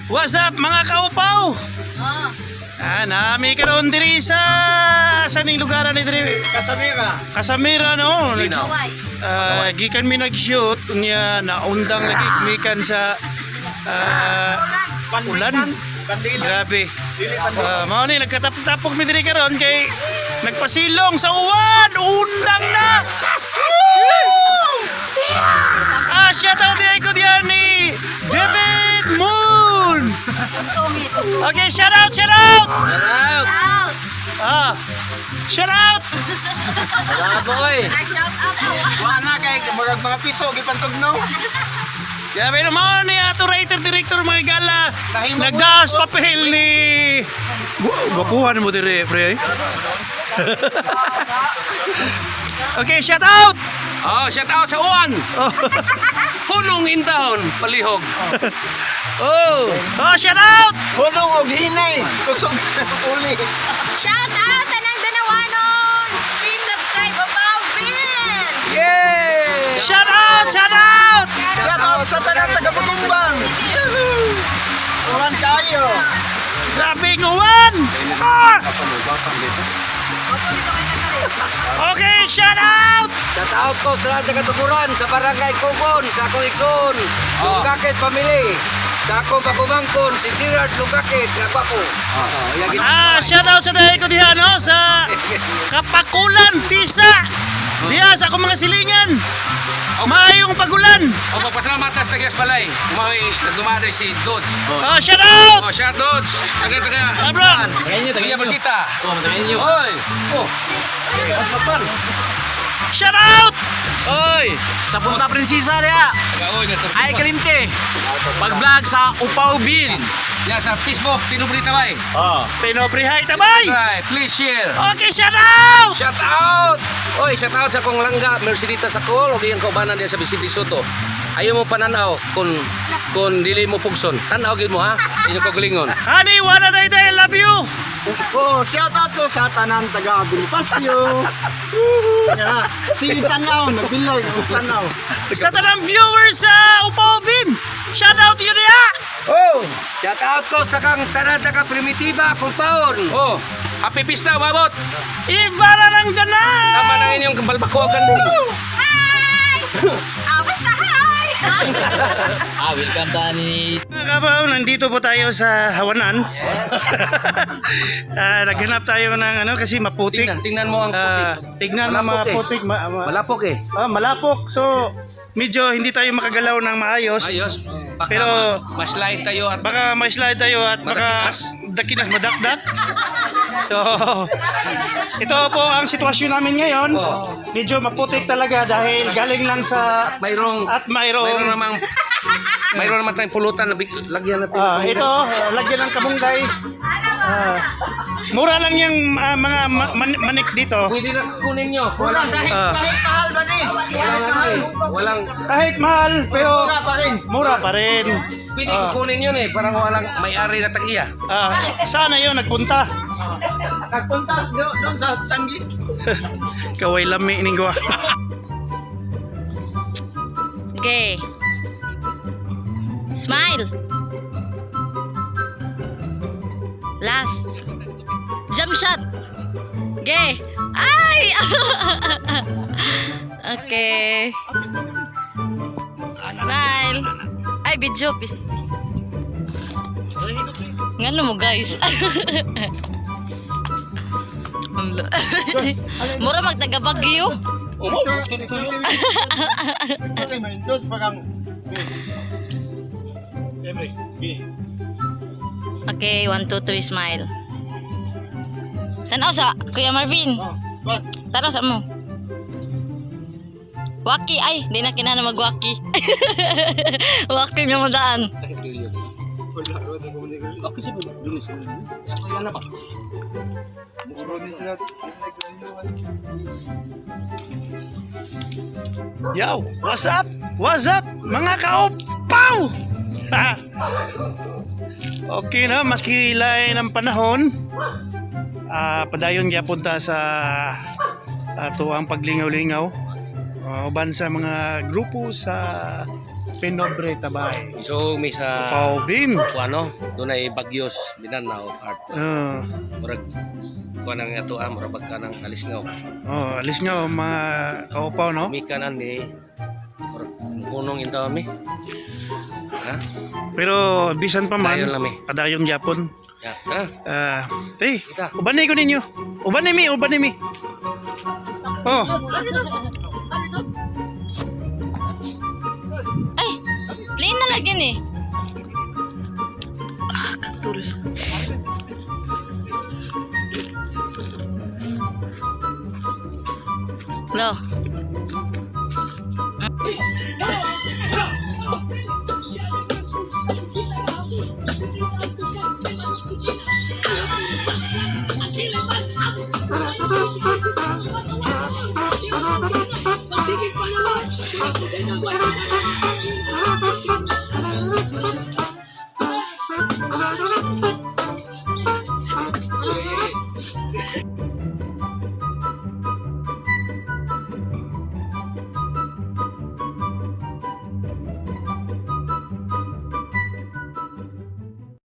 What's up, mga kaupaw? Oh. Ah, nami karon diri sa ning lugar ni diri? Kasamira. Kasamira, no. Linaw. Kaway. Ah, gikan mi nag-shoot unya naundang lagi mikan sa ulan. Kandila. Grabe. Dili pandila. Ah, mao ni nagkatapok-tapok mi diri karon kay nagpasilong sa uwan, undang na. Woo! Ah, shout out diay ko diyan ni David Moon. Tungit. Okay, shout out, shout out. Shout out! Out. Ah, shout out. Salamat po, oy! Ah, shout out. Wa na kay murag mga piso gipantugnaw. Grabe naman ni ato writer director mga gala. Nahimo mo. Nagdaas papel ni Gwapuhan mo dire, pre. Okay, shout out. Oh, shout out sa uwan! Oh, Hunong in town, palihog. Oh! Oh, shout out. Hunong og hinay, kusog uli. Shout out tanang Danawanon. Please subscribe Upawvin. Yay! Shout out, shout out. Shout out sa tanang taga Butumbang. Uwan kayo. Grabe ng uwan. Ah! Okay, shout out. Shout out ko sa lahat ng katukuran sa Barangay Kugon, sa akong igsoon, Oh. Lungakit family, sa akong pagumangkon, si Gerard Lungakit, nga gwapo. Oh, yagi. Ah, shout out sa dahil ko diha no sa Kapakulan, Tisa. Diha sa akong mga silingan. Maayong pagulan. O, magpasalamat ta sa Tagias Balay. Umawi, nagdumadre si Dodge. Oh, shout out. Oh, shout Dodge! Taga, taga. Ah, bro. Villa Rosita. Oh, Oy! Oh! Shout out. Oy! Sa Punta Princesa niya. Taga, oy, nasa- Ay kalimte. Pag-vlog sa Upaw Bin. Ya, sa Facebook, Tinubrita Bay. Oh. Pinoprihay tabay. Right, please share. Okay, shout out. Shout out! Oy, shout out sa akong langga, Mercedita Sakol, ug iyang kaubanan diya sa Vicente Soto. Ayaw mo pananaw kung dili mo pugson. Tan-aw gyud mo ha. Inyo kagalingon. Honey, wala tayo tayo. Love you. Oh, shout out ko sa tanan taga Bonifacio. Nga, sige tanaw, nagbilay og tanaw. Sa tanang viewers sa Upaw Vin. Shout out yun diha. Oh! Shout out ko sa kang tanan taga Primitiba, Kumpaon. Oh! Happy Pista, umabot! Ivara ng danan. Tama na inyong balbako kanding. Hi. Ah, basta hi. Ah, welcome ta ni Mga kabaw, nandito po tayo sa Hawanan. Ah, naghanap tayo ng ano kasi maputik. Tingnan, tingnan mo ang putik. Ah, tignan mo mga Malapok eh. putik. Malapok eh. Malapok. So, medyo hindi tayo makagalaw ng maayos. Ayos. Baka Pero- mas light tayo at Baka may slide tayo at baka Madakinas. dakinas madakdak. So, ito po ang sitwasyon namin ngayon. Oh. Medyo maputik talaga dahil galing lang sa mayroong at mayroong mayroon namang mayroon naman tayong pulutan na lagyan natin. Ah, ito, lagyan ng kabunggay. Ah, mura lang yung mga manik dito. Pwede na kunin nyo. Wala Walang kahit Ah. kahit mahal ba ni? Kahit walang ano mahal. eh. Walang Kahit mahal, pero Mura pa rin. mura pa rin. Pwede kunin yun eh. Parang walang may-ari na tag-iya. Ah, sana yun, nagpunta. Nagpunta doon sa Sanggi. Kaway lami ning gawa. Okay. Smile. Last. Jump shot. Okay. Ay! Okay. Smile. Ay, video. Pis. Ngano mo, guys? Mura magtaga Baguio. Okay, man. Doon pa kang. Okay, one, two, three, smile. Tanaw sa Kuya Marvin. Oh, what? Tanaw sa mo. Waki ay, di na kinahanglan magwaki. Waki nga mo daan. Yo, what's up? What's up, mga kaupaw? Ha? Okay na, maski lain ang panahon, padayon gyapon ta sa ato ang paglingaw-lingaw. Uban sa mga grupo sa Pinobre Tabay. So mi sa Paubin. kuano, dunay Bagyos Mindanao art. Murag kuan ang ato ah, murag bag kanang alis ngaw. Oh, alis nga mga kaupaw, no? Mikanan ni murag hunong intaw mi. Ha? Pero bisan pa man, Padayon lang mi. padayon gyapon. Ya, tara. Ah, te, Kita. ubanay ko ninyo. Ubanay mi, ubanay mi. Oh, Ay, plain na lagi ni. Ah, katul. Lo.